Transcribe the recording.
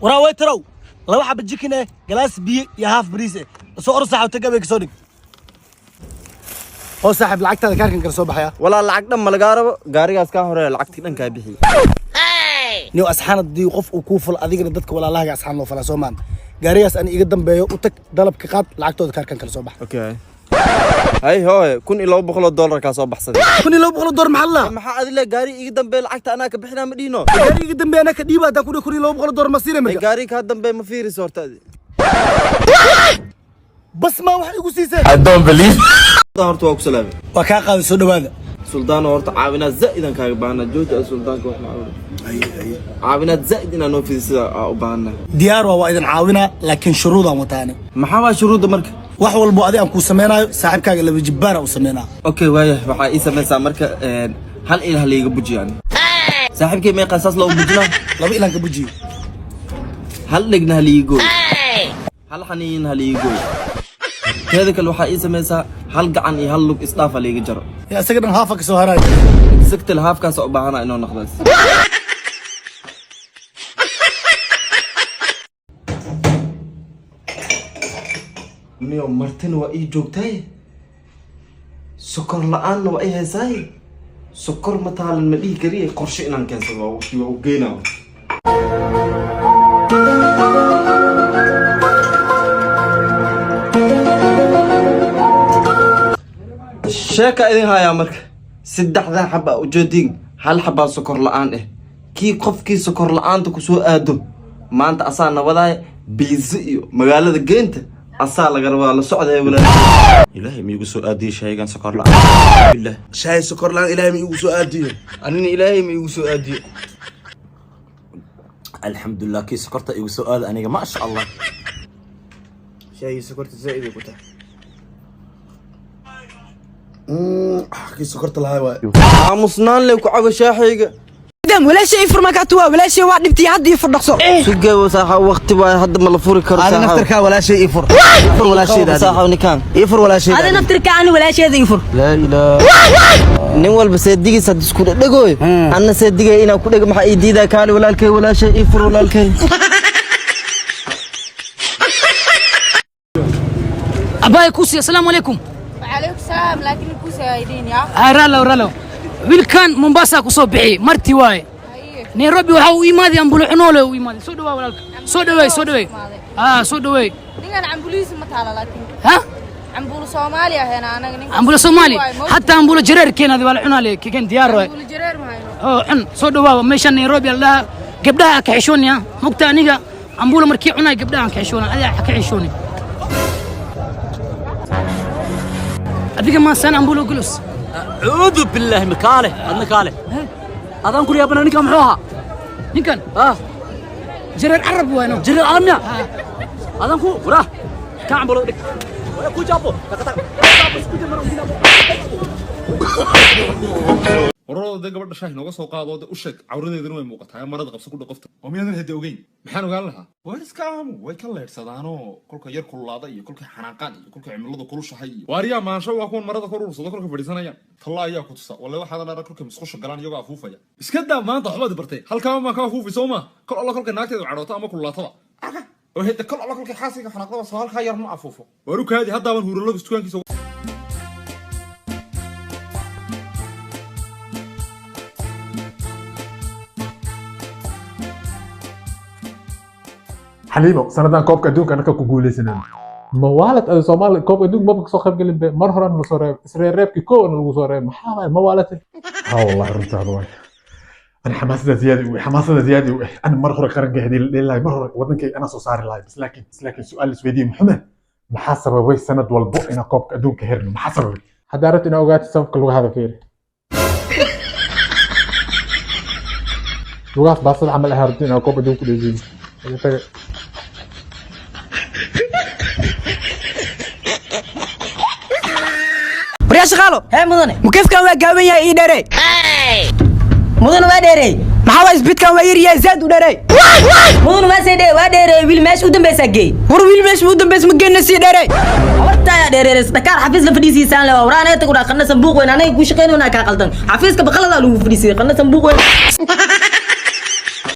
Waraa waytarow, laba xaba chicken eh, galaas biyo iyo half bariis eh soo or, saaxib, tagabay ka soo dhig oo saaxib lacagtaada kaarkan kala soo baxaya. Walaa lacag dhan ma lagaa rabo, gaarigaas kaa horeeya lacagtii dhan kaa bixiye. Niyo, asxaan haddii qof uu kuu falo, adigana dadka walaalahaaga asxaan loo falaa, soo maan? Gaarigaas ani iga dambeeyo u tag, dalabka qaad, lacagtooda kaarkan kala soo bax. Okay, hay hooye, $1,200 kaa soo baxsaday. $1,200 maxaa la? Maxaa adile, gaari iga dambeeya lacagta anaa ka bixinaa, ma dhiino? Gaari iga dambeeya anaa ka dhiiba haddaan ku dhihi $1,200 ma siinay marka. Gaari kaa dambeeya ma fiiriso horta adi. Bas, maa wax igu siiseen? Horta waa ku salaamay. Waa kaa qaaday, soo dhawaada. Suldaano, horta caawinaad zaa'idan kaaga baahnaa. Jooja, suldaanka wax ma caawinaad zaa'id inaa noo fidi sida aa u baahannahay. Diyaar waa idin caawinaa, laakiin shuruudaan wataani. Maxaa waa shuruudda marka? Wax walbo adi aan kuu sameynaayo, saaxiibkaaga laba jibbaara u sameynaa. Okay, waaya, waxaa ii samaysaa marka hal il ha liiga bujiyo. Ani saaxiibkay meeqaa saas loogu bujinaa? Laba ilaan ka bujiyo. Hal dhegna ha liiga gooy, hal xaniin ha liiga gooy. Teeda kale waxaa ii samaysaa hal gacan iyo hal lug isdhaaf ha liiga jaro. Yaa isaga dhan haafa ka soo haraayo. Exactly, haafkaas u baahanaa inuu noqdo. Niyo, martina waa ii joogtaay, sokor la-aanna waa ii haysaay, sokor ma taalan ma dhihi kariye. Qorshe inaan keensado waa u geynaa. Sheeka idin hayaa marka, saddexdaa xaba ujeedin, hal xabaa sokor la-aan ah. Kii qofkii sokor la-aanta kusoo aado maanta asaa nabadaaya, biizo iyo magaalada geynta asaa laga rabaa la socdaya walaal. Ilaahay miigu soo aadiyey shaygan sokor la'aan billah. Shaay sokor la'aan Ilaahay ma igu soo aadiyo. Anina Ilaahay ma igu soo aadiyo. Alxamdulilah, kii sokorta igu soo aada aniga, maasha Allah. Shaayii sokorta zaaid ay ku tahay. Kii sokorta lahaa waay. Aamusnaan le ku cabo shaaxayga. Walaashay ifur markaa tuwa, walaashay waa dhibtay, hadda ifur, dhaqso. Sugeewo saaxa, waqti waay, hadda ma la furi karo. Adi saaxa. Naftarkaa walaashay ii fur, fur walaashayda. Saaxa ninkaan. Ii fur walaashayda. Adi naftirka ani walaasheeda ifur. Laa ilaaha, nin walba seedigiis had isku dhegooy, anna seedigay inaan ku dhego maxaa ii diidaa? Kaali walaalkay, walaashay ii fur walaalkay. Abaay kusi, assalaamu calaykum. وعليكم السلام، لكن كوسي هايدين يا. Haa, ralow ralow, wiilkan Mombasa ku soo bixiyey, marti waaye. Nairobi waxa uu imaaday ambulo cunoole uu imaaday. Soo dhawaa walaalka, soo dhaweey, soo dhaweey, aa soo dhaweey. Ninkan cambulihiisa ma taala laakiin. Ha. Cambuul Soomaali ahayna anaga ninkan. Ambulo Soomaali, hataa ambulo jareer keenadi waa la cunaale, keen diyaar waay. Cambuul jareer ma hayno. Oo cun, soo dhawaa. Meeshan Nairobi la dhahaa, gabdhaha ka xishoonaya mugta. Aniga ambulo markii cunay gabdhaha ka xishoona, adiga ka xishooni. Adiga ma saan ambulo gulus? Acuudu billaahi, makaale adna kaale adaan ku yaabana, ninkan muxuu ahaa? Ninkan ah jareer carab waano. Jireer carab miya? Adaan ku waraa ka cambulo dhig ku jaabo. Wararooda dee gabadha shaah inooga soo qaado, de u sheeg cawradeedana way muuqataa, marada qabso ku dhaqofta. Oo miyaadan hada ogeyn? Maxaan ogaan lahaa? Waar iska aamu, way ka leydhsadaanoo kolka yar kululaada iyo kolka xanaaqaan iyo kolka cimiladu kulushahay iyo waaryaa maansho waa kuwan marada kor urursado kolka fadhiisanayaan. Talla ayaa ku tusa walle, waxaadan arag kolka musqusha galaan iyagoo afuufaya. Iska daa, maanta waxbaad bartay, halkaama maan ka afuufi soo ma? Kol alla kolka naagteedu cadhooto ama kululaataba arka oo hada kol alla kolka xaaskiga xanaaqdaba soo halkaa yar ma afuufo. Waaru kaadi, haddaaban huuralada dukaankiisa. Xaliimo, sanadan koobka adduunka anaka ku guuleysanan mawaalad ada Soomaali koobka adduunka maba kasoo qayb gelin be, mar horena la soo reeb, isreereebkii kow na lagu soo reeb. Maxaa waay mawaalate? Ha, wallahi runtaada waay. أنا حماسة زيادة حماسة زيادة. أنا مرة هوري qaranka hadii la dhihi lahay, mar hore wadankay anaa soo saari lahay. Bas laakiin su'aal isweydiin muxume, maxaa sababay sanad walbo inaan koobka adduunka herno? Maxaa sababay? Haddaa rabto inaa ogaato sababka, lugahaada fiiri, lugahaas baasada camal ahaa rabto inaa koob adduunka ku dhejiin. Taga. Waryaa shaqaalo. Hee mudane. Mukeefkan waa gaaban yahay, ii dheerey. Mudane, waa dheereey. Maxaa waa isbidkan waa yar yahay, zaad u dheerey. Mudane, waa sii dheer, waa dheereey, wiil meesha u dambaysaa geey. War wiil meesha u dambaysa ma geenna, sii dheerey. Horta ayaa dheereeraysa dhakaar xafiis la fadhiisiisaan le waa anaga tag udhaa qanna sanbuuq weyn, anaga kuu shaqeynayna kaa qaldan, xafiiska baqaladaa lagu fadhiisiyay qanna sanbuuq weyn.